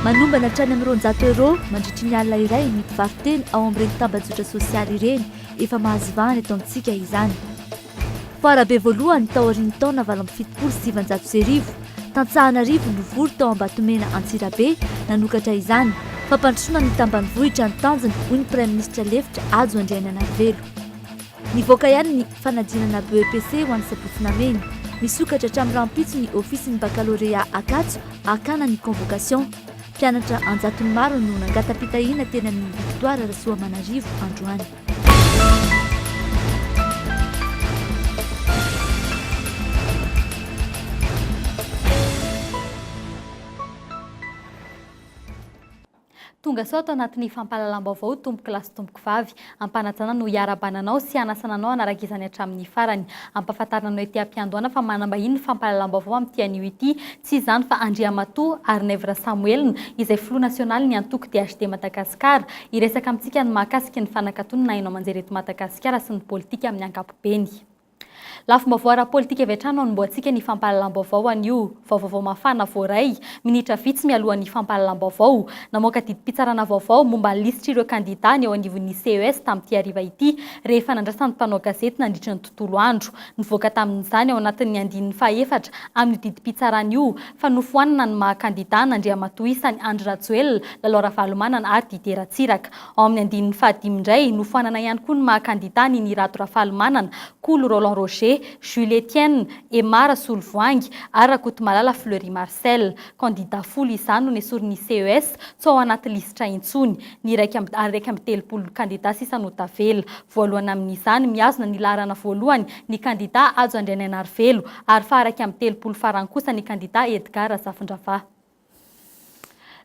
Manombana hatrany amin'ny 200 euros mandritry ny alina iray ny mpivaro-tena ao amin'ireny tambajotra sosialy ireny. Efa mahazo vahana eto amintsika izany. Foara be voalohany taorian'ny taona 1978. Tantsaha an'arivony no vory tao Ambatomena Antsirabe nanokatra izany. Fampandrosoana ny tambanivohitra ny tanjona, hoy ny Praiminisitra lefitra Hajo Andrianainarivelo. Nivoaka ihany ny fanadinana BEPC ho an'ny Sabotsy Namehana. Misokatra hatramin'ny rahampitso ny ofisin'ny Bakalorea Ankatso hakana ny convocation. Mpianatra an-jatony maro no nangata-pitahiana teny amin'ny Victoire Rasoamanarivo androany. Tonga soa ato anatin'ny fampahalalam-baovao tompoko lahy sy tompoko vavy. Ampanajana no hiarahabana anao sy hanasana anao hanaraka izany hatramin'ny farany. Ampahafantarina anao ety am-piandohana fa manam-bahiny ny fampahalalam-baovao amin'ity anio ity. Tsy izany fa Andriamatoa Harinaivo Rasamoelina, izay filoha nasionalin'ny antoko DHD Madagascar, hiresaka amintsika ny mahakasika ny fanakatonana haino aman-jery eto Madagasikara sy ny politika amin'ny ankapobeny. Lafim-baovao ara-politika avy hatrany no hanombohantsika ny fampahalalam-baovao anio. Vaovao mafana voaray, minitra vitsy mialohan'ny fampahalalam-baovao. Namoaka didim-pitsarana vaovao momba ny lisitr'ireo kandidà ny eo anivon'ny CES tamin'ity hariva ity, rehefa nandrasan'ny mpanao gazety nandritra ny tontolo andro. Nivoaka tamin'izany ao anatin'ny andininy fahaefatra amin'io didim-pitsarana io fa nofoanana ny maha kandidà an'Andriamatoa isany Andry Rajoelina, Lalao Ravalomanana ary Didier Ratsiraka. Ao amin'ny andininy fahadimy indray, nofoanana ihany koa ny maha kandida an'i Nirado Rafalimanana, Kolo Roland Roger, Jules Etienne, Emma Rasolovoahangy ary Rakotomalala Fleury Marcel. Kandida folo izany no nesorin'ny CES tsy ao anaty lisitra intsony. Ny 31 kandida sisa no tavela. Voalohany amin'izany, mihazona ny laharana voalohany ny kandida Hajo Andrianainarivelo ary faha-31 farany kosa ny kandida Edgard Razafindravahy.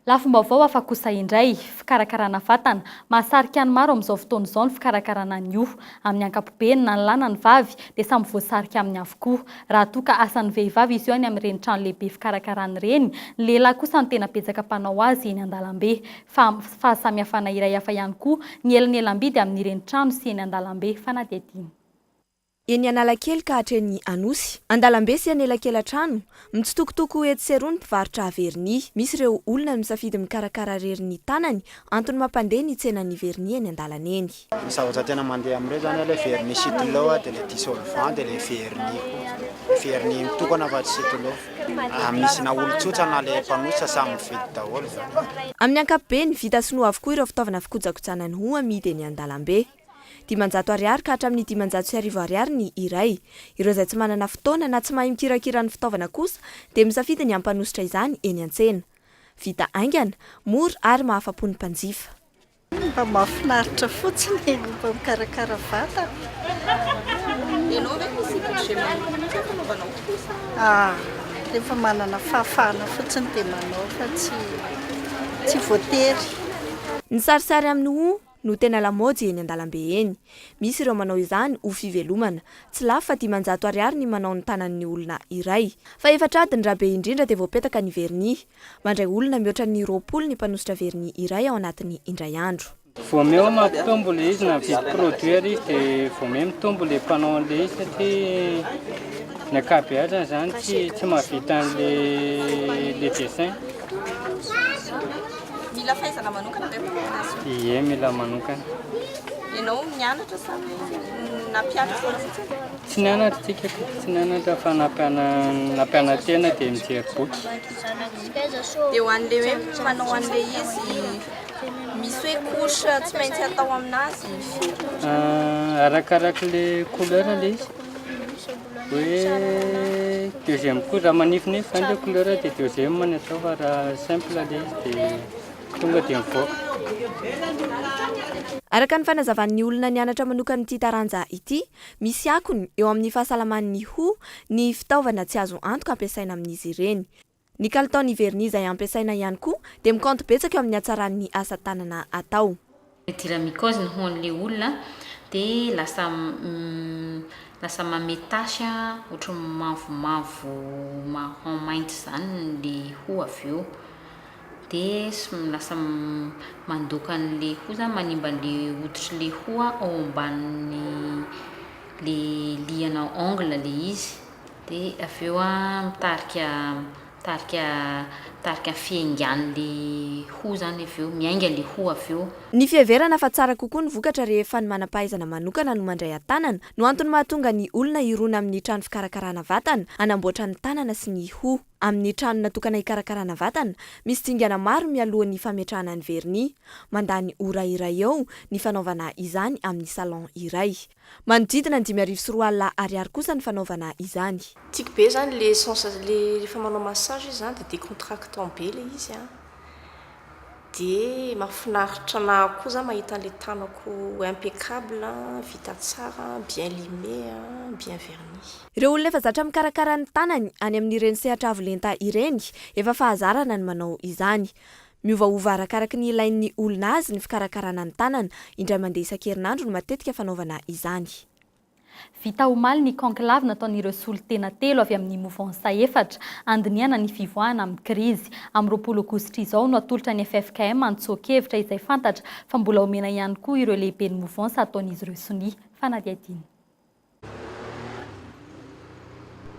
Lafim-baovao hafa kosa indray, fikarakarana vatana. Mahasarika ny maro amin'izao fotoana izao ny fikarakarana ny hoho. Amin'ny ankapobeny, na ny lahy na ny vavy, dia samy voasarika aminy avokoa. Raha toa ka asan'ny vehivavy izy io any amin'ireny trano lehibe fikarakarana ireny, ny lehilahy kosa no tena betsaka mpanao azy eny an-dalambe. Fa fahasamihafana iray hafa ihany koa ny elanelam-bidy amin'ireny trano sy eny an-dalambe fanadihadiana. Eny Analakely ka hatreny Anosy. An-dalambe sy anelakelan-trano, mitsitokotoko etsy sy eroa ny mpivarotra vernis. Misy ireo olona misafidy mikarakara irery ny tanany, antony mampandeha ny tsenan'ny vernis eny an-dalana eny. Ny zavatra tena mandeha amin'ireo izany ilay vernis stylo dia ilay dissolvant dia ilay vernis koa. Vernis mitokana fa tsy stylo. Misy na olon-tsotra na ilay mpanosotra samy mividy daholo izany. Amin'ny ankapobeny, vita sinoa avokoa ireo fitaovana fikojakojana ny hoho amidy eny an-dalambe. 500 ariary ka hatramin'ny 1500 ariary ny iray. Ireo izay tsy manana fotoana na tsy mahay mikirakira ny fitaovana kosa dia misafidy ny hampanosotra izany eny an-tsena. Vita haingana, mora ary mahafa-po ny mpanjifa. Mba mahafinaritra fotsiny e, mba mikarakara vatana. Ianao ve misy budget manokana mihitsy fanaovanao kosa? Ah, rehefa manana fahafahana fotsiny dia manao fa tsy tsy voatery. Ny sarisary amin'ny hoho no tena lamaody eny an-dalambe eny. Misy ireo manao izany ho fivelomana. Tsy lafo fa 500 ariary ny manao ny tanan'ny olona iray. Fa efatra adiny raha be indrindra dia voapetaka ny vernis. Mandray olona mihoatra ny 20 ny mpanosotra vernis iray ao anatin'ny indray andro. Vao miha mampitombo ilay izy na mividy produit ary izy dia vao miha mitombo ilay mpanao an'ilay izy satria ny ankabeazany izany tsy tsy mahavita an'ilay ilay dessin. Mila fahaizana manokana ve mpanao anazy io? Ie, mila manokana. Ianao nianatra sa nampianatra foana fotsiny? Tsy nianatra tsika ka, tsy nianatra fa nampiana-tena dia mijery boky. Dia ho an'ilay hoe manao an'ilay izy, misy hoe couche tsy maintsy atao aminazy firy? Arakarak'ilay couleur ilay izy. Hoe deuxième couche, raha manifinify zany le couleur dia deuxième ny atao fa raha simple le izy dia tonga dia mivoaka. Araka ny fanazavan'ny olona nianatra manokana ity taranja ity, misy akony eo amin'ny fahasalaman'ny hoho ny fitaovana tsy azo antoka ampiasaina amin'izy ireny. Ny kalitaon'ny vernis izay ampiasaina ihany koa dia mikaonty betsaka eo amin'ny hatsaran'ny asa tanana atao. Midira mycose ny hohon'le olona de lasa lasa manome tache ohatran'ny mavomavo marron mainty zany le hoho avy eo de lasa mandoaka an'le hoho zany manimba an'le hoditr'le hoho ao ambanin'ny le lihana ongle le izy. Dia avy eo mitarika mitarika Mitarika fiaingan'le hoho zany avy eo, miainga le hoho avy eo. Ny fiheverana fa tsara kokoa ny vokatra rehefa ny manam-pahaizana manokana no mandray an-tanana no antony mahatonga ny olona hirona amin'ny trano fikarakarana vatana hanamboatra ny tanana sy ny hoho. Amin'ny trano natokana hikarakarana vatana, misy dingana maro mialohan'ny fametrahana ny vernis. Mandany ora iray eo ny fanaovana izany amin'ny salon iray. Manodidina ny 2500 ariary kosa ny fanaovana izany. Tiako be zany le sens le rehefa manao massage izy zany de décontractant be le izy an, de mahafinaritra anah koa zany mahita an'le tanako impeccable vita tsara bien limé bien verni. Ireo olona efa zatra mikarakara ny tanany any amin'ireny sehatra avo lenta ireny, efa fahazarana ny manao izany. Miovaova arakaraky ny ilain'ny olona azy ny fikarakarana ny tanana. Indray mandeha isan-kerinandro no matetika fanaovana izany. Vita omaly ny conclave nataon'ireo solontena telo avy amin'ny mouvance efatra handinihana ny fivoahana amin'ny krizy. Amin'ny 20 aogositra izao no hatolotra ny ffkm antsoan-kevitra izay fantatra fa mbola omena ihany koa ireo lehiben'ny mouvance hataon'izy ireo sonia. Fanadihadiana.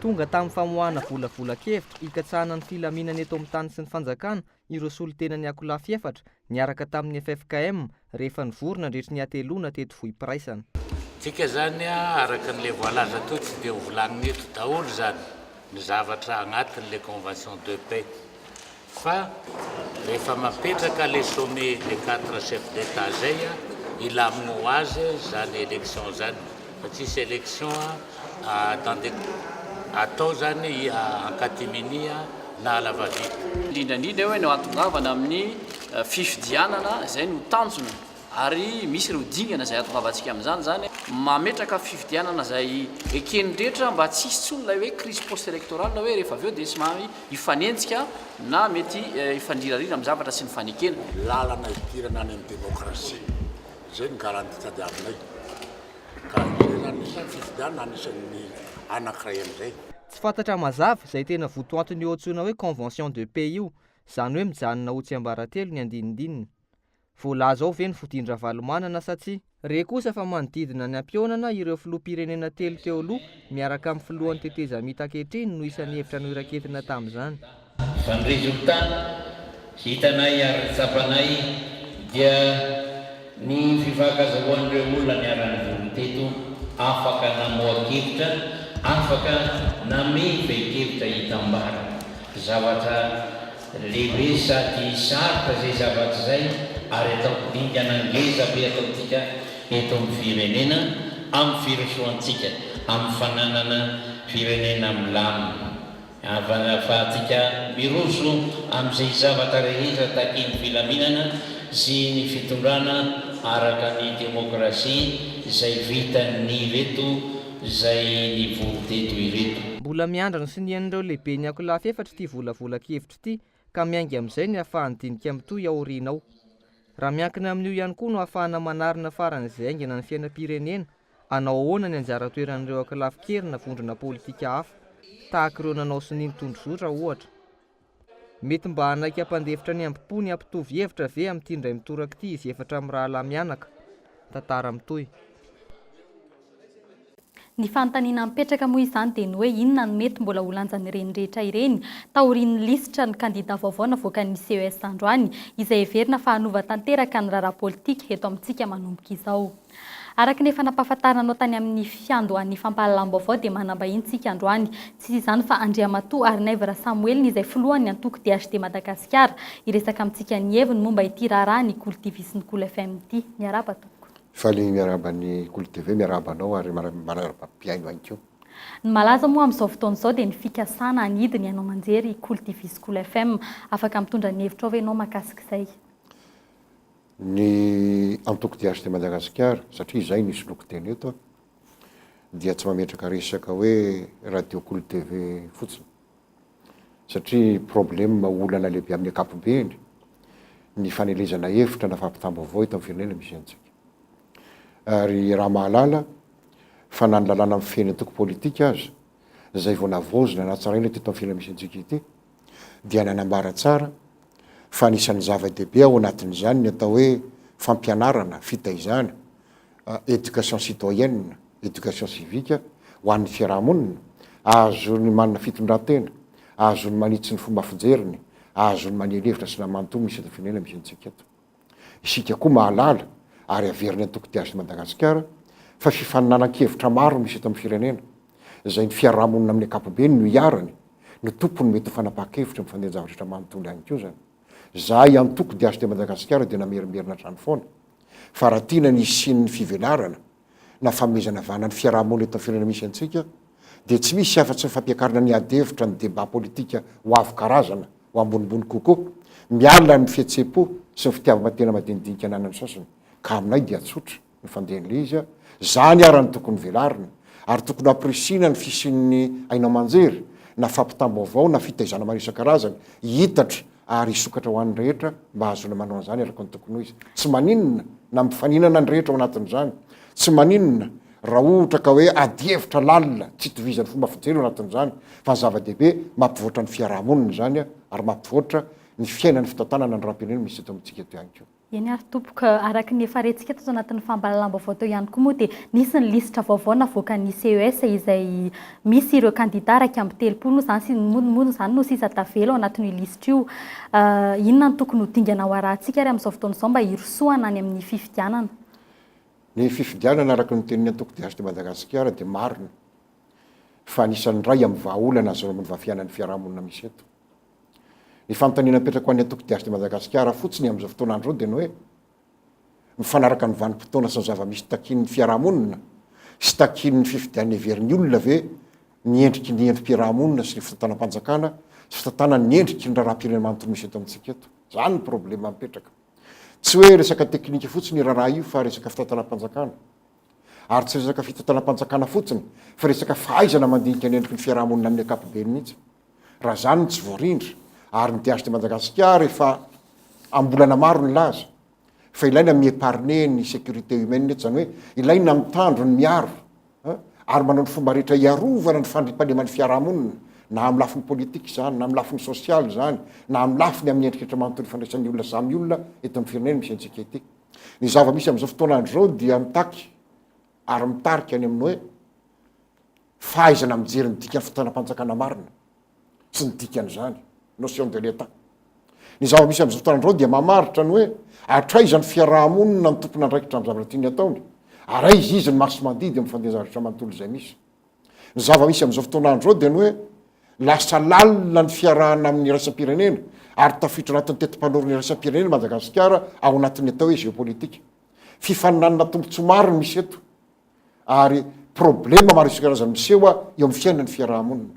Tonga tamin'ny famoahana volavolan-kevitra hikatsahana ny filaminana eto amin'ny tany sy ny fanjakana ireo solontenan'ny ankolafy efatra niaraka tamin'ny ffkm rehefa nivory nandritry ny hateloana teto Vohipiraisana. Tsika zany araka an'le voalaza teo tsy de ho volagnina eto daholo zany ny zavatra agnatin'le convention de paix Fa rehefa mapetraka le sommet des 4 chefs d'Etat zay hilamigny ho azy zany élection zany fa tsisy élection dans des atao zany en catimini na à la va vite. Indrindra indrindra hoe no hahatongavana amin'ny fifidianana izay no tanjona Ary misy ireo dingana izay hahatongavantsika amin'izany izany, mametraka fifidianana izay eken'ny rehetra mba tsy hisy intsony ilay hoe crise post-électorale hoe rehefa avy eo dia somary hifanenjika na mety hifandrirarira amin'ny zavatra tsy nifanekena. Lalana hidirana any amin'ny demokrasia, izay no garantie tadiavinay. Ka izay izany anisan'ny fifidianana anisan'ny anankiray amin'izay. Tsy fantatra mazava izay tena votoanton'io antsoina hoe convention de paix io, izany hoe mijanona ho tsiambaratelo ny andinindininy. Voalaza ao ve ny fodian-dRavalomanana sa tsia? Re kosa fa manodidina ny hampihaonana ireo filoham-pirenena telo teo aloha miaraka amin'ny filohan'ny tetezamita ankehitriny no isan'ny hevitra noiraketina tamin'izany. Fa ny résultat hitanay ary tsapanay dia ny fifankazahoan'ireo olona niara-nivory teto afaka namoa-kevitra, afaka namehy fehin-kevitra hitambarana zavatra Lehibe sady sarotra izay zavatra izay ary ataoko dingana ngeza be ataontsika eto amin'ny firenena amin'ny firosoantsika amin'ny fananana firenena milamina ahafahantsika miroso amin'izay zavatra rehetra takian'ny filaminana sy ny fitondrana araka ny demokrasia izay vitan'ireto izay nivory teto ireto. Mbola miandry ny sonian'ireo lehiben'ny ankolafy efatra ity volavolan-kevitra ity ka miainga amin'izay ny ahafahan'ny dinika mitohy aoriana ao. Raha miankina amin'io ihany koa no ahafahana manarina faran'izay haingana ny fiainam-pirenena, hanao ahoana ny anjara toeran'ireo ankolafin-kery na vondrona politika hafa, tahaka ireo nanao sonia ny tondrozotra ohatra? Mety mba hanaiky hampandefitra ny hambom-po ny hampitovy hevitra ve amin'ity indray mitoraka ity izy efatra mirahalahy mianaka? Tantara mitohy. Ny fanontaniana mipetraka moa izany dia ny hoe inona no mety mbola ho lanjan'ireny rehetra ireny taorian'ny lisitra ny kandida vaovao navoakan'ny CES androany izay heverina fa hanova tanteraka ny raharaha politika eto amintsika manomboka izao. Araka ny efa nampahafantarina anao tany amin'ny fiandohan'ny fampahalalam-baovao dia manam-bahiny tsika androany. Tsy izany fa Andriamatoa Harinaivo Rasamoelina izay filohan'ny antoko DHD Madagasikara hiresaka amintsika ny heviny momba ity raharaha ny Kolo TV sy ny Kolo FM ity. Miarahaba tompoko. Faly miarahaba ny Kolo TV, miarahaba anao ary miarahaba mpihaino ihany koa. Ny malaza moa amin'izao fotoana izao dia ny fikasana hanidy ny haino aman-jery Kolo TV sy Kolo FM. Afaka mitondra ny hevitrao ve ianao mahakasika izay? Ny antoko DHT Madagasikara, satria izay no isoloako teny eto, dia tsy mametraka resaka hoe Radio Kolo TV fotsiny. Satria problème, olana lehibe amin'ny ankapobeny ny fanelezana hevitra na fampitam-baovao eto amin'ny firenena misy antsika. Ary raha mahalala fa na ny lalàna mifehy ny antoko politika aza, izay vao navaozina natsaraina teto amin'ny firenena misy antsika ity, dia nanambara tsara fa anisan'ny zava-dehibe ao anatin'izany ny atao hoe fampianarana, fitaizana, éducation citoyenne, éducation civique ho an'ny fiarahamonina, ahazoany manana fitondran-tena, ahazoany manitsy ny fomba fijeriny, ahazoany maneho hevitra sy namantoa misy eto firenena misy antsika eto. Isika koa mahalala ary averin'ny antoko DH Madagasikara fa fifaninanan-kevitra maro misy eto amin'ny firenena, izay ny fiarahamonina amin'ny ankapobeny no iharany, no tompony mety ho fanapahan-kevitra amin'ny fandehan-javatra manontolo ihany koa izany. Izahay antoko DHD Madagasikara dia namerimberina hatrany foana fa raha tiana ny hisian'ny fivelarana na fanomezana vahana ny fiaraha-monina eto amin'ny firenena misy antsika dia tsy misy afa-tsy ny fampiakarana ny ady hevitra ny débat politika ho avo karazana, ho ambonimbony kokoa, miala amin'ny fihetseham-po sy ny fitiavan-tena madinidinika ananan'ny sasany. Ka aminay dia tsotra ny fandehan'ilay izy, zany ara no tokony velarina ary tokony hampirisihina ny fisian'ny haino aman-jery na fampitam-baovao na fitaizana maro isan-karazany hihitatra ary hisokatra ho an'ny rehetra mba hahazoana manao an'izany araka ny tokony ho izy. Tsy maninona na mifaninana ny rehetra ao anatin'izany. Tsy maninona raha ohatra ka hoe adihevitra lalina tsy itovizan'ny fomba fijery ao anatin'izany fa ny zava-dehibe mampivoatra ny fiaraha-monina izany ary mampivoatra ny fiainan'ny fitantanana ny raharaham-pirenena misy eto amintsika eto ihany koa. Eny ary tompoko, araka ny efa rentsika tato anatin'ny fampahalalam-baovao teo ihany koa moa dia nisy ny lisitra vaovao navoakan'ny CES izay misy ireo kandida 31 moa izany sy moa izany no sisa tavela ao anatin'io lisitra io. Inona no tokony ho dingana ho arahantsika ary amin'izao fotoana izao mba hirosoana any amin'ny fifidianana? Ny fifidianana araka ny tenin'ny antoko DHT Madagasikara dia marina fa anisan'ny iray amin'ny vahaolana azo amin'ny vafianan'ny fiarahamonina misy eto. Ny fanontaniana apetrako ho an'ny antoko DHD Madagasikara fotsiny amin'izao fotoana andro izao dia ny hoe, mifanaraka ny vanim-potoana sy ny zava-misy takian'ny fiarahamonina sy takian'ny fifidianana heverin'ny olona ve ny endriky ny endri-piarahamonina sy ny fitantanam-panjakana sy fitantanana ny endriky ny raharaham-pirenena manontolo misy eto amintsika eto? Izany ny problema mipetraka. Tsy hoe resaka teknika fotsiny io raharaha io fa resaka fitantanam-panjakana. Ary tsy resaka fitantanam-panjakana fotsiny fa resaka fahaizana mandinika ny endriky ny fiarahamonina amin'ny ankapobeny mihitsy. Raha izany no tsy voarindra, ary ny DHD Madagasikara efa am-bolana maro nilaza fa ilaina mi-épargner ny sécurité humaine eto, izany hoe ilaina mitandro ny miaro ary manao ny fomba rehetra hiarovana ny fandriampahaleman'ny fiarahamonina, na amin'ny lafiny politika izany, na amin'ny lafiny sosialy izany, na amin'ny lafiny amin'ny endrika rehetra manontolo ifandraisan'ny olona samy olona eto amin'ny firenena misy antsika ity. Ny zava-misy amin'izao fotoana andro izao dia mitaky ary mitarika any amin'ny hoe fahaizana mijery ny dikan'ny fitanam-panjakana marina sy ny dikan'izany, notion de l'Etat. Ny zava-misy amin'izao fotoana izao dia mamaritra ny hoe hatraiza ny fiaraha-monina ny tompon'andraikitra amin'ny zavatra tiany ataony, ary aiza izy ny masi-mandidy amin'ny fandehan-javatra manontolo izay misy. Ny zava-misy amin'izao fotoana andro izao dia ny hoe lasa lalina ny fiarahana amin'ny iraisam-pirenena ary tafiditra anatin'ny teti-panorona iraisam-pirenena Madagasikara ao anatin'ny atao hoe géopolitique. Fifaninanana tombontsoa maro no misy eto. ary problema maro isan-karazany miseho eo amin'ny fiainan'ny fiaraha-monina.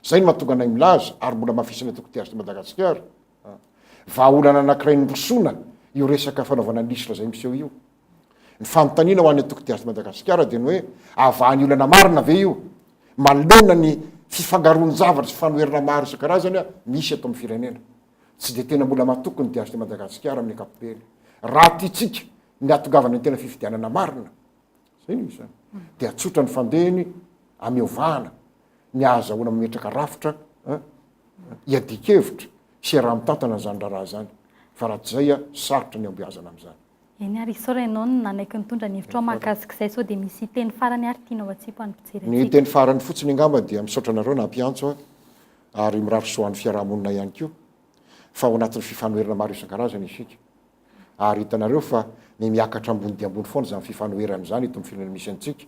Izay no mahatonga anay milaza ary mbola hamafisina eto Kodiazo Madagasikara, vahaolana anankiray nirosoana io resaka fanaovana lisitra izay miseho io. Ny fanontaniana ho an'ny antoko Diazo Madagasikara dia ny hoe havaha ny olana marina ve io manoloana ny fifangaroan-javatra sy fanoherana maro isan-karazany misy eto amin'ny firenena. Tsy dia tena mbola matoky ny Diazo Madagasikara amin'ny ankapobeny. Raha tiantsika ny hahatongavana ny tena fifidianana marina, zay no izy zany, dia tsotra ny fandehany amiovahana ny ahazahoana mametraka rafitra hiadian-kevitra sy hiaraha-mitantana an'izany raharaha izany, fa raha tsy izay sarotra ny hamboiazana amin'izany. Eny ary, isaora ianao no nanaiky nitondra ny hevitrao mahakasika izay, sao dia misy teny farany ary tianao hatsipy ho an'ny mpijery Ny antsika. teny farany fotsiny angamba dia misaotra anareo nampiantso ahy ary mirary soa ho an'ny fiaraha-monina ihany koa fa ao anatin'ny fifanoherana maro isan-karazany isika. Ary hitanareo fa ny miakatra ambony dia ambony foana izany fifanoherana izany eto amin'ny firenena misy antsika.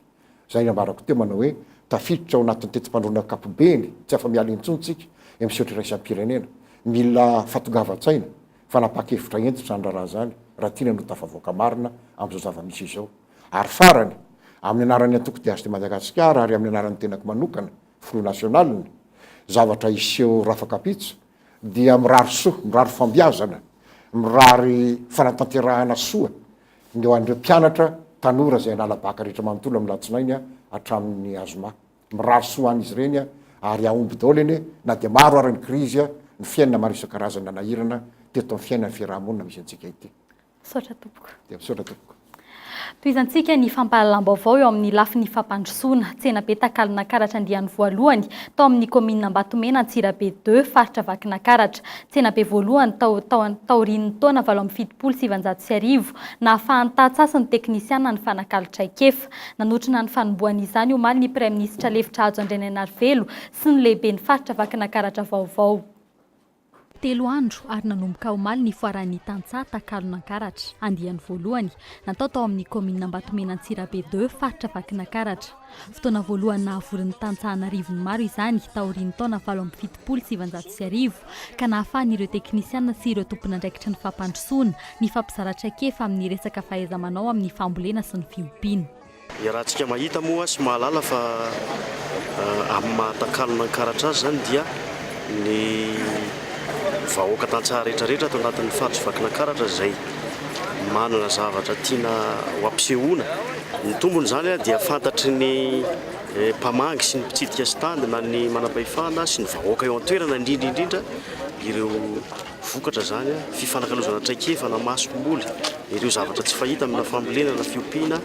Izay nambarako teo manao hoe tafiditra ao anatin'ny teti-pandroana ankapobeny, tsy afa-miala intsony tsika, eo amin'ny sehatra iraisam-pirenena. Mila fahatongavan-tsaina, fanapahan-kevitra hentitra izany raharaha izany raha tiana ny ho tafavoaka marina amin'izao zava-misy izao. Ary farany, amin'ny anaran'ny antoko DHD Madagasikara ary amin'ny anaran'ny tenako manokana, filoha nasionaliny, zavatra hiseho rafakapitso, dia mirary soa, mirary fambiazana, mirary fanatanterahana soa ny ho an'ireo mpianatra tanora izay hanala baka rehetra manontolo amin'ny latsinainy hatramin'ny azoma. Mirary soa ho an'izy ireny ary hahomby daholo anie na dia maro ary ny krizy, ny fiainana maro isan-karazany nanahirana teto amin'ny fiainan'ny fiaraha-monina misy antsika ity. Misaotra tompoko. Dia misaotra tompoko. Tohizantsika ny fampahalalam-baovao eo amin'ny lafiny fampandrosoana. Tsenabe takalon'Ankaratra andiany voalohany tao amin'ny kaominina Ambatomena Antsirabe ii, faritra Vakinakaratra. Tsenabe voalohany tao tao taorian'ny taona 1978, nahafahan'ny tantsaha sy ny teknisiana nifanakalo traikefa. Nanotrona ny fanombohana izany omaly ny Praiminisitra lefitra Hajo Andrianainarivelo sy ny lehiben'ny faritra Vakinakaratra vaovao. Telo andro ary nanomboka omaly ny foaran'ny tantsaha Takalon'Ankaratra, andiany voalohany, natao tao amin'ny kaominina Ambatomena Antsirabe ii, faritra Vakinankaratra. Fotoana voalohany nahavory ny tantsaha an'arivony maro izany taorian'ny taona 1978 ka nahafahan'ireo teknisiana sy ireo tompon'andraikitry ny fampandrosoana nifampizara traikefa amin'ny resaka fahaiza-manao amin'ny fambolena sy ny fiompiana. Iarahantsika mahita moa sy mahalala fa amin'ny maha takalon'Ankaratra azy izany dia ny vahoaka tantsaha rehetra rehetra ato anatin'ny faritry Vakinankaratra izay manana zavatra tiana ho ampisehoana. Ny tombony izany dia fantatry ny mpamangy sy ny mpitsidika stand na ny manam-pahefana sy ny vahoaka eo an-toerana indrindra indrindra ireo vokatra izany, fifanakalozana traikefa na masomboly, ireo zavatra tsy fahita amina fambolena na fiompiana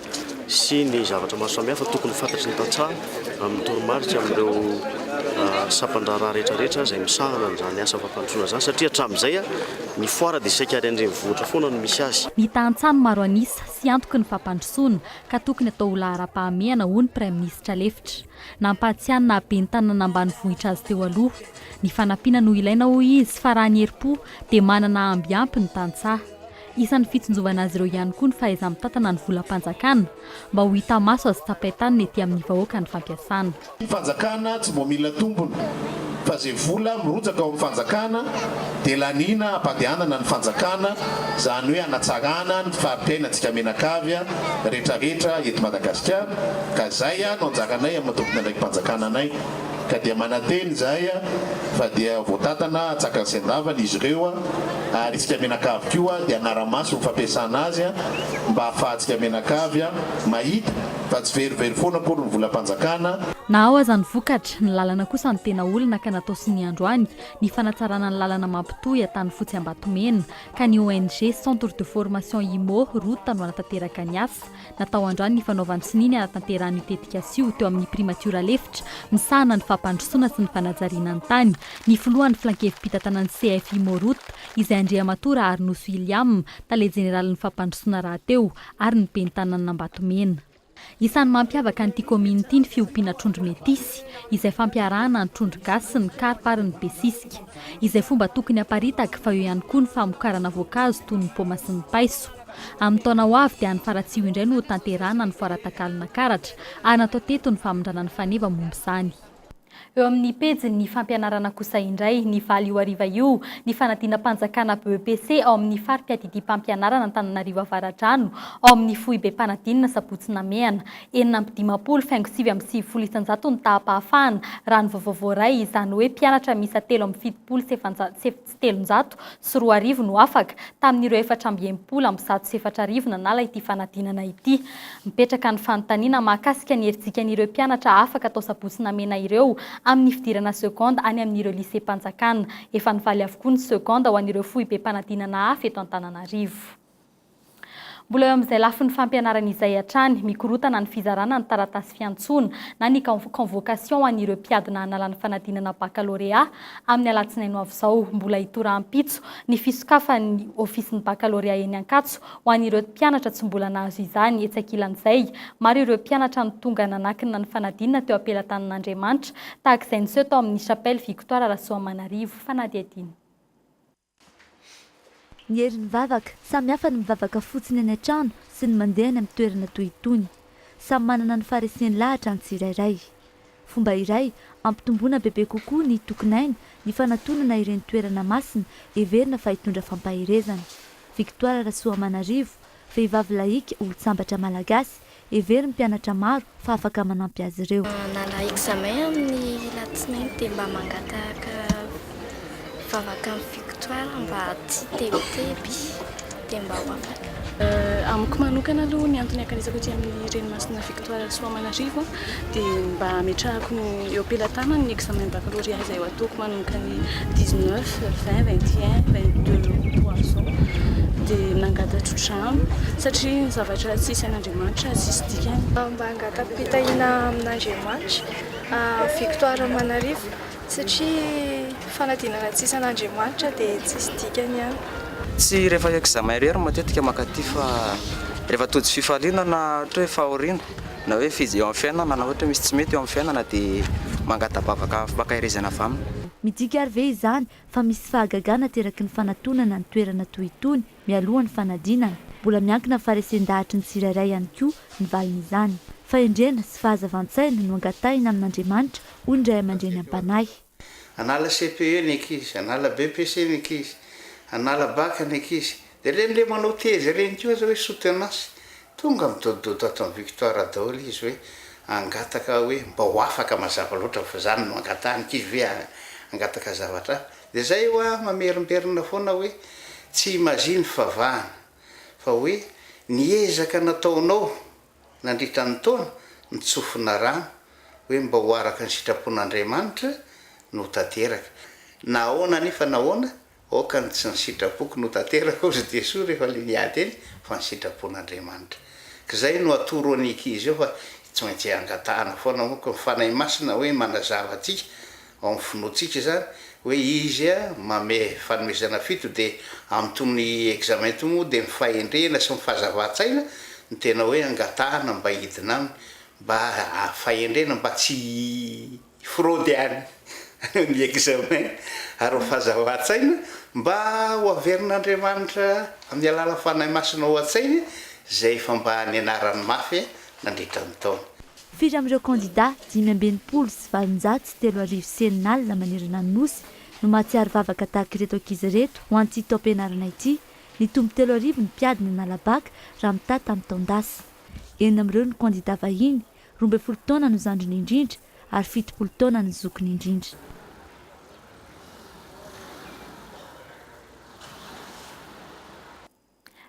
sy ny zavatra maro samihafa tokony ho fantatry ny tantsaha amin'ny toromarika amin'ireo sampan-draharaha rehetrarehetra izay misahana an'izany asa fampandrosoana izany satria hatramin'izay ny foara dia saika any an-drenivohitra foana no misy azy. Ny tantsaha no maro an'isa sy antoky ny fampandrosoana ka tokony atao ho laharam-pahamehana hoy ny Praiminisitra lefitra. Nampahatsiahy ny naha ben'ny tanàna ambanivohitra azy teo aloha. Ny fanampiana no ilaina hoy izy fa raha ny herim-po dia manana amby ampy ny tantsaha. Isan'ny fitsinjovana azy ireo ihany koa ny fahaiza-mitantana ny volam-panjakana mba ho hita maso azo tsapain-tanana ety amin'ny vahoaka ny fampiasana. Ny fanjakana tsy mbo mila tombony fa ze vola mirotsaka ao amin'ny fanjakana dia laniana hampandehanana ny fanjakana, zany hoe hanatsarana ny fari-piainantsika mianakavy retraretra eto Madagasikara, ka zay no anjaranay amin'ny maha tompon'andraiki-panjakana anay, ka dia manantena izahay fa dia voatantana antsakany sy andavany izy ireo ary isika mianakavy koa dia hanara-maso ny fampiasana azy mba hahafahantsika mianakavy mahita fa tsy verivery foana akory ny volam-panjakana. Na ao aza ny vokatra, ny lalana kosa no tena olana ka natao sonia androany ny fanatsarana ny lalana mampitohy Antanifotsy Ambatomena ka ny ong Centre de Formation Imo route no hanatanteraka ny asa. Natao androany ny fanaovan-tsonia ny hanatanterahana io tetikasa io teo amin'ny Primatiora lefitra misahana ny fampandrosoana sy ny fanajariana ny tany, ny filohan'ny filankevi-pitantanan'ny CF Imo route izay Andriamatoa Raharinoso William, tale jeneralin'ny fampandrosoana rahateo ary ny ben'ny tanànan'Ambatomena. Isan'ny mampiavaka an'ity kaominina ity ny fiompiana trondro metisy, izay fampiarahana ny trondro gasy sy ny karpa ary ny besisika. Izay fomba tokony haparitaka fa eo ihany koa ny famokarana voankazo toy ny paoma sy ny paiso. Amin'ny taona ho avy dia any Faratsiho indray no hotanterahana ny foara takalon'Ankaratra ary natao teto ny famindrana ny faneva momba izany. Eo amin'ny pejin'ny fampianarana kosa indray, nivaly io hariva io ny fanadinam-panjakana BEPC ao amin'ny fari-piadidiam-pampianarana Antananarivo Avaradrano, ao amin'ny foibem-panadinana Sabotsy Namehana. 56 faingo 99 isan-jato ny taham-pahafahana, raha ny vaovao voaray, izany hoe mpianatra miisa 2373 no afaka, tamin'ireo 164 nanala ity fanadinana ity. Mipetraka ny fanontaniana mahakasika ny herijikan'ireo mpianatra afaka atao sabotsy namena ireo amin'ny fidirana seconde any amin'ireo lycée-mpanjakana. Efa nivaly avokoa ny seconde ho an'ireo foibem-panadinana hafa eto Antananarivo. Mbola eo amin'izay lafiny fampianarana izay hatrany, mikorontana ny fizarana ny taratasy fiantsoana na ny convocation ho an'ireo mpiadina hanala ny fanadinana bakalorea amin'ny alatsinainy ho avy izao. Mbola hitohy rahampitso ny fisokafan'ny ofisin'ny bakalorea eny Ankatso Ho an'ireo mpianatra tsy mbola nahazo izany, etsy ankilan'izay, maro ireo mpianatra no tonga nanakina ny fanadinana teo am-pelatanan'Andriamanitra, tahaka izay niseho tao amin'ny Chapelle Victoire Rasoamanarivo. Fanadihadiana. Ny herin'ny vavaka. Samy hafa ny mivavaka fotsiny any an-trano sy ny mandeha any amin'ny toerana toy itony. Samy manana ny fahareseny lahatra ny tsirairay. Fomba iray hampitomboana bebe kokoa ny tokin'aina ny fanatonana ireny toerana masina heverina fa hitondra fampaherezana. Victoire Rasoamanarivo, vehivavy lahika olon-tsambatra malagasy, heverin'ny mpianatra maro fa afaka manampy azy ireo. Manala examen amin'ny latsinainy dia mba mangataka vavaka amin'ny Victoire mba tsy hitebiteby dia mba ho afaka. Amiko manokana aloha ny antony hankanesako aty amin'ny Renimasina Victoire Soamanarivo dia mba hametrahako eo am-pelatanana ny examen baccalauréat izay ho ataoko manomboka ny 19, 20, 21, 22 août ho avy izao dia nangata-tsodrano satria ny zavatra tsisy an'Andriamanitra tsisy dikany. Mba hangata-pitahiana amin'Andriamanitra Victoire Manarivo Satria fanadinana tsisy an'Andriamanitra dia tsisy dikany ihany. Tsy rehefa examen irery matetika mankaty fa rehefa tojo fifaliana na ohatra hoe fahoriana na hoe fijo eo amin'ny fiainana na ohatra hoe misy tsy mety eo amin'ny fiainana dia mangata-bavaka fampaherezana avy aminy. Midika ary ve izany fa misy fahagagana ateraky ny fanatonana ny toerana toy itony mialoha ny fanadinana? Mbola miankina amin'ny faharesen-dahatry ny tsirairay ihany koa ny valin'izany. Fahendrena sy fahazavan-tsaina no angatahina amin'Andriamanitra hoy ny ray aman-dreny am-panahy. Hanala CPE ny ankizy, hanala BEPC ny ankizy, hanala bac ny ankizy. Dia ireny le manao thèse ireny koa aza hoe soutenance, tonga midodododo ato amin'ny Victoire daholo izy hoe hangataka hoe mba ho afaka mazava loatra fa izany no angatahany, ankizy ve hangataka zavatra hafa. Dia izay hoa mamerimberina foana hoe tsy magie ny fivavahana fa hoe ny ezaka nataonao nandritra ny taona nitsofina rano hoe mba ho araka ny sitrapon'Andriamanitra no tanteraka. Na ahoana anefa na ahoana, aoka ny tsy ny sitrapoko no tanteraka hozy Jesoa rehefa le niady eny fa ny sitrapon'Andriamanitra. K'izay no atoro an'ny ankizy eo fa tsy maintsy angatahana foana manko ny Fanahy Masina hoe manazava antsika ao amin'ny finoantsika izany hoe Izy mame fanomezana fito dia amin'itony examen itony moa dia ny fahendrena sy ny fahazavan-tsaina no tena hoe angatahana mba hidina aminy mba fahendrena mba tsy hi-fraude any ny examen ary ny fahazavan-tsaina mba ho averin'Andriamanitra amin'ny alalan'ny Fanahy Masina ao an-tsainy izay efa mba nianarany mafy nandritra ny taona. Firy amin'ireo kandidà 3865 manerana ny Nosy no mahatsiaro vavaka tahaka ireto ankizy ireto ho an'ity taom-pianarana ity? Nitombo 3000 ny mpiadina nanala bacc raha mitaha tamin'ny taon-dasa. Enina amin'ireo no kandidà vahiny, 12 taona no zandriny indrindra ary 70 taona ny zokiny indrindra.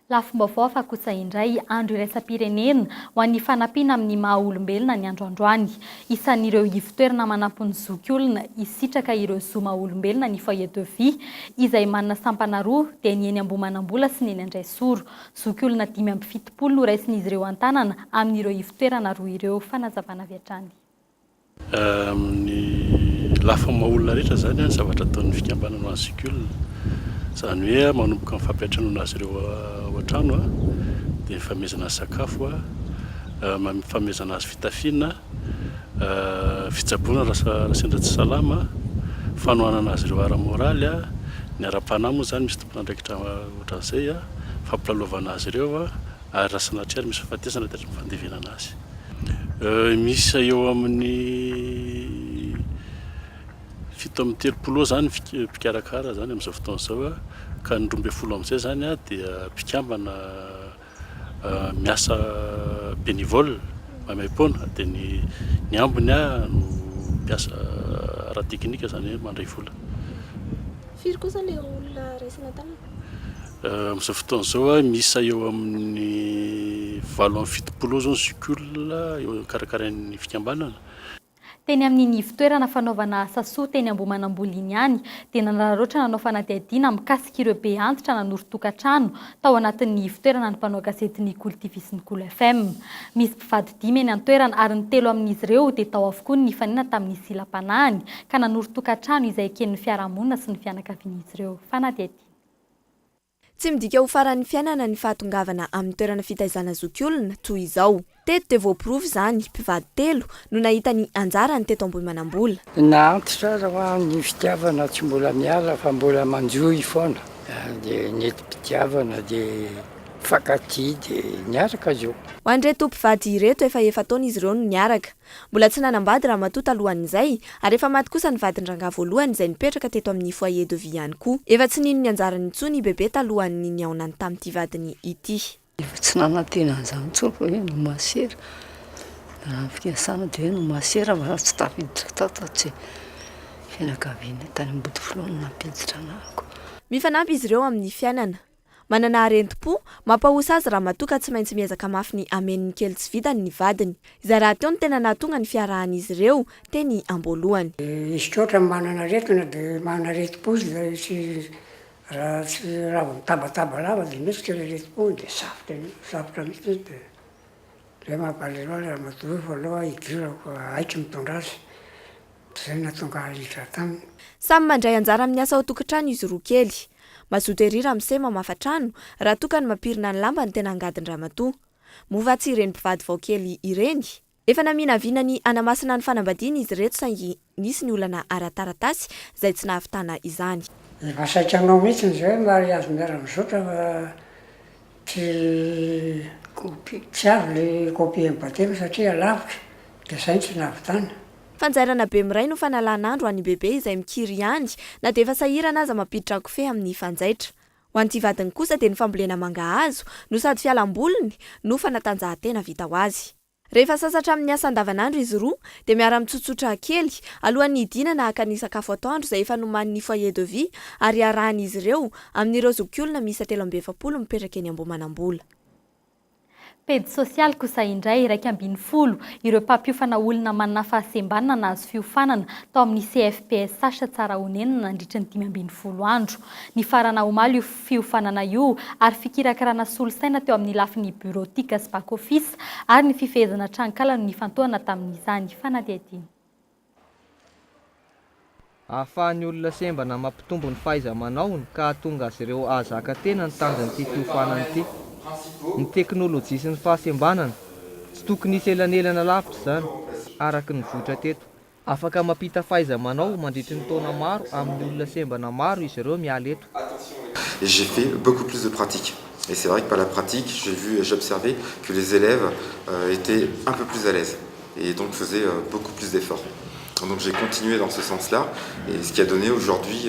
Lafim-baovao hafa kosa indray, andro iraisam-pirenena ho an'ny fanampiana amin'ny maha olombelona ny andro androany. Isan'ireo ivotoerana manampy ny zokiolona hisitraka ireo zo maha olombelona ny Foyer de vie, izay manana sampana roa dia ny eny Ambohimanambola sy ny eny Andraisoro. Zokiolona 75 no raisin'izy ireo an-tanana amin'ireo ivotoerana roa ireo. Fanazavana avy hatrany. Amin'ny lafiny maha olona rehetra izany ny zavatra ataon'ny fikambanana ho an'ny zokiolona. Izany hoe manomboka amin'ny fampiantranoana azy ireo ao an-trano, dia ny fanomezana azy sakafo, fanomezana azy fitafiana, fitsaboana raha sendra tsy salama, fanohanana azy ireo ara-moraly, ny ara-panahy moa izany misy tompon'andraikitra ohatran'izay, fampilalaovana azy ireo ary raha sanatria ary misy fahafatesana dia hatramin'ny fandevenana azy. Miisa eo amin'ny 37 eo izany ny mpikarakara izany amin'izao fotoana izao ka ny 12 amin'izay izany dia mpikambana miasa bénévole maimaimpoana dia ny ny ambiny no mpiasa ara-teknika izany hoe mandray vola. Firy kosa ilay olona raisina an-tanana? Amin'izao fotoana izao, miisa eo amin'ny 78 eo izao ny zokiolona eo karakarain'ny fikambanana. Teny amin'iny ivon-toerana fanaovana asa soa teny Ambohimanambola iny ihany dia nanararaotra nanao fanadihadiana mikasika ireo be antitra nanorin-tokantrano tao anatin'ny ivon-toerana ny mpanao gazetin'ny Kolo TV sy ny Kolo FM. Misy mpivady dimy eny an-toerana ary ny telo amin'izy ireo dia tao avokoa ny nifanena tamin'ny silam-panahiny ka nanorin-tokantrano izay eken'ny fiarahamonina sy ny fianakavian'izy ireo. Fanadihadiana. Tsy midika ho faran'ny fiainana ny fahatongavana amin'ny toerana fitaizana zokiolona toy izao. Teto dia voaporofo izany, mpivady telo no nahita ny anjarany teto Ambohimanambola. Na antitra aza hoa ny fitiavana tsy mbola miala fa mbola manjohy foana. Dia nentim-pitiavana dia mifankatia dia niaraka izao. Ho an'ireto mpivady ireto, efa efa-taona izy ireo no niaraka. Mbola tsy nanambady ramatoa talohan'izay, ary efa maty kosa ny vadin-drangahy voalohany izay nipetraka teto amin'ny foyer de vie ihany koa. Efa tsy nino ny anjarany intsony i Bebe talohan'ny nihaonany tamin'ity vadiny ity. Efa tsy nanantena an'izany intsony fa hoe no masera, raha ny fikasana dia hoe no masera fa tsy tafiditra tato fa tsy fianakavianay tany Ambodifilao no nampiditra anahako. Mifanampy izy ireo amin'ny fiainana. Manana harentim-po, mampahosa azy ramatoa ka tsy maintsy miezaka mafy ny hameno ny kely tsy vitany ny vadiny. Izay rahateo no tena nahatonga ny fiarahan'izy ireo teny am-boalohany. Izy koa ohatran'ny manana aretina dia manana aretim-po izy dia tsy raha tsy raha vao mitabataba lava dia mihetsika ilay aretim-pony dia safotra safotra mihitsy izy dia izay mampalahelo ahy ramatoa io fa aleo aho hidirako fa haiko mitondra azy. Izay no nahatonga ahy hiditra taminy. Samy mandray anjara amin'ny asa ao an-tokantrano izy roa kely. Mazoto ery ramose mamafa trano, raha toa ka ny mampirina ny lamba no tena angadin-dramatoa. Moa va tsy ireny mpivady vao kely ireny? Efa naminavina ny hanamasina ny fanambadiana izy ireto saingy. nisy ny olana ara-taratasy izay tsy nahavitana izany. Efa saika hanao mihitsy izay hoe mariazy miara-mizotra fa tsy tsy avy le copie ny batemy satria lavitra dia zay no tsy nahavitana. Fanjairana bemiray no fanalan'andro an'i Bebe izay mikiry ihany na dia efa sahirana aza mampiditra kofehy amin'ny fanjaitra. Ho an'ity vadiny kosa dia ny fambolena mangahazo no sady fialamboliny no fanatanjahantena vita ho azy. Rehefa sasatra amin'ny asa andavanandro izy roa dia miara-mitsotsotra kely alohan'ny hidinana haka ny sakafo atoandro izay efa nomanin'ny Foyer de vie ary iarahan'izy ireo amin'ireo zokiolona miisa 43 mipetraka eny Ambohimanambola. Pejy sosialy kosa indray, 11 ireo mpampiofana olona manana fahasembanana nahazo fiofanana tao amin'ny CFPSH Tsarahonenana nandritra ny 15 andro. Nifarana omaly io fiofanana io ary fikirakirana solosaina teo amin'ny lafiny bureautique sy back office ary ny fifehezana tranonkala no nifantohana tamin'izany fanadihadiana. Ahafahan'ny olona sembana mampitombo ny fahaiza-manaony ka hahatonga azy ireo hahazaka tena ny tanjon'ity fiofanana ity. Ny teknolojia sy ny fahasembanana, tsy tokony hisy elanelana lavitra izany, araka ny nivoitra teto. Afaka mampita fahaiza-manao mandritry ny taona maro amin'ny olona sembana maro izy ireo miala eto. J'ai fait beaucoup plus de pratique et c'est vrai que par la pratique j'ai vu et j'ai observé que les élèves étaient un peu plus à l'aise et donc faisaient beaucoup plus d'efforts. Donc j'ai continué dans ce sens-là et ce qui a donné aujourd'hui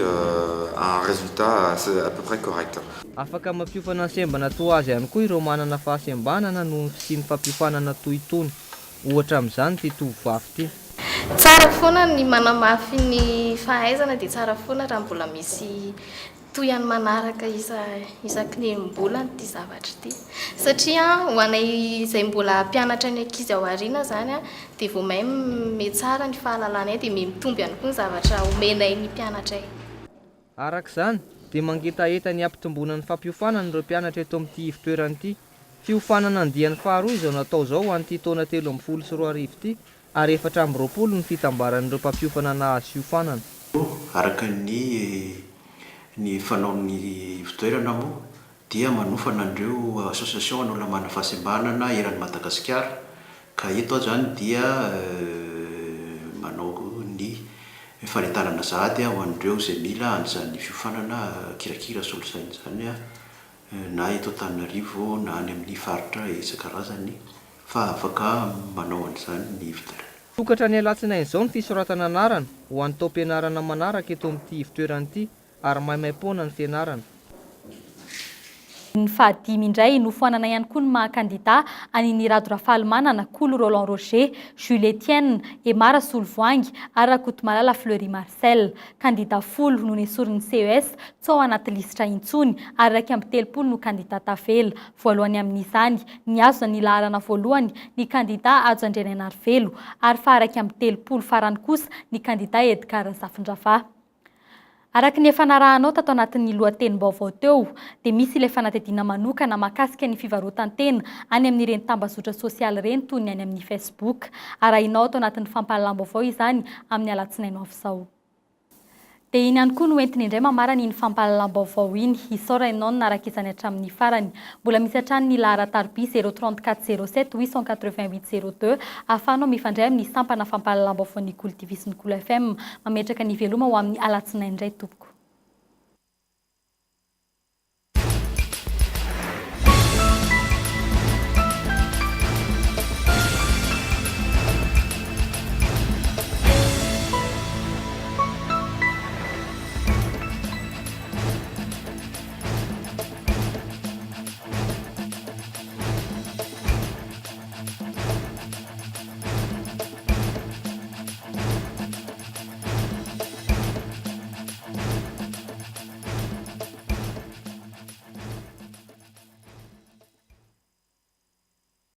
un résultat à peu près correct. Afaka mampiofana ny sembana toa azy ihany koa ireo manana fahasembanana noho ny fisian'ny fampiofanana toy itony. Ohatra amin'izany ity tovovavy ity. Tsara foana ny manamafy ny fahaizana dia tsara foana raha mbola misy toy ny manaraka isa isaky ny enim-bolana ity zavatra ity. Satria ho anay izay mbola hampianatra ny ankizy ao aoriana izany dia vao may mihatsara ny fahalalanay dia miha-mitombo ihany koa ny zavatra omenay ny mpianatray. Araka izany, dia mangetaheta ny hampitomboana ny fampiofanana ireo mpianatra eto amin'ity ivon-toerana ity. Fiofanana andiany faharoa izao natao izao ho an'ity taona 2013 ity ary 24 ny fitambaran'ireo mpampiofana nahazo fiofanana. Araka ny ny fanaon'ny ivon-toerana moa dia manofana an'ireo association an'olona manana fahasembanana eran'i Madagasikara ka eto aho izany dia manao ny fanentanana sahady ho an'ireo izay mila an'izany fiofanana kirakira solosaina izany na eto Antananarivo na any amin'ny faritra isan-karazany fa afaka manao an'izany ny ivon-toerana. Sokatra ny alatsinainy izao ny fisoratana anarana ho an'ny taom-pianarana manaraka eto amin'ity ivon-toerana ity ary maimaim-poana ny fianarana. Ny fahadimy indray, nofoanana ihany koa ny maha kandida an'i Ny Rado Rafalimanana, Kolo Roland Roger, Jules Etienne, Emma Rasolovoahangy ary Rakotomalala Fleury Marcel. Kandida folo no nesorin'ny CES tsy ao anaty lisitra intsony ary 31 no kandida tavela. Voalohany amin'izany, nihazona ny laharana voalohany ny kandida Hajo Andrianainarivelo ary faha 31 farany kosa ny kandida Edgard Razafindravaha. Araka ny efa narahanao tato anatin'ny lohatenim-baovao teo dia misy ilay fanadihadiana manokana mahakasika ny fivarotan-tena any amin'ireny tambazotra sosialy ireny toy ny any amin'ny Facebook. Arahinao ato anatin'ny fampahalalam-baovao izany amin'ny alatsinainy ho avy izao. Dia iny ihany koa no entiny indray mamarana iny fampahalalam-baovao iny. Isaorana ianao nanaraka izany hatramin'ny farany. Mbola misy hatrany ny laharan-tariby zéro 34 07 888 02 ahafahanao mifandray amin'ny sampana fampahalalam-baovaon'ny Kolo TV sy ny Kolo FM. Mametraka ny veloma ho amin'ny alatsinainy indray tompoko.